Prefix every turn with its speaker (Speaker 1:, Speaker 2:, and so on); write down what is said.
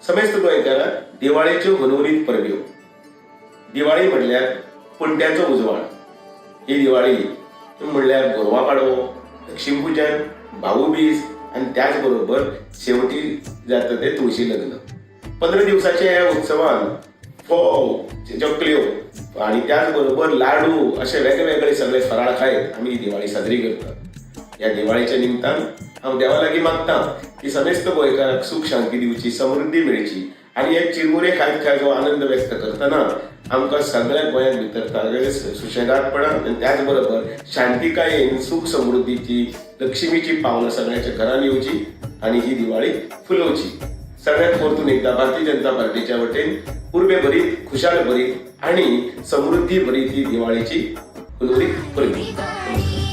Speaker 1: समेस्त गोंयकारांक दिवाळेच्यो हुनहुनीत परब्यो. दिवाळी म्हणल्यार पणट्यांचो उजवाड. ही दिवाळी म्हणल्यार गोरवां पाडवो, लक्ष्मीपुजन, भाऊबीज आनी त्याच बरोबर शेवटी जाता तें तुळशी लग्न. 15 दिवसाच्या ह्या उत्सवान फोव, चकल्यो आनी त्याच बरोबर लाडू अशे वेगवेगळे सगळे फराळ खायत आमी ही दिवाळी साजरी करतात. ह्या दिवाळीच्या निमतान हांव देवा लागीं मागता की समेस्त गोंयकारांक सूख शांती दिवची, समृद्धी मेळची आनी हे चिरमुरे खायत खायत हो आनंद व्यक्त करतना आमकां सगळ्या गोंयांत भितर सगळे सुशेगादपणान आनी त्याच बरोबर शांतिकायेन सूख समृद्धीची, लक्ष्मीची पावलां सगळ्यांच्या घरान येवची आनी ही दिवाळी फुलोवची. सगळ्यात परतून एकदा भारतीय जनता पार्टीच्या वटेन उर्बे भरीत, खुशाल भरीत आणि समृद्धी भरीत ही दिवाळीची हुनहुनीत परबी. नमस्कार.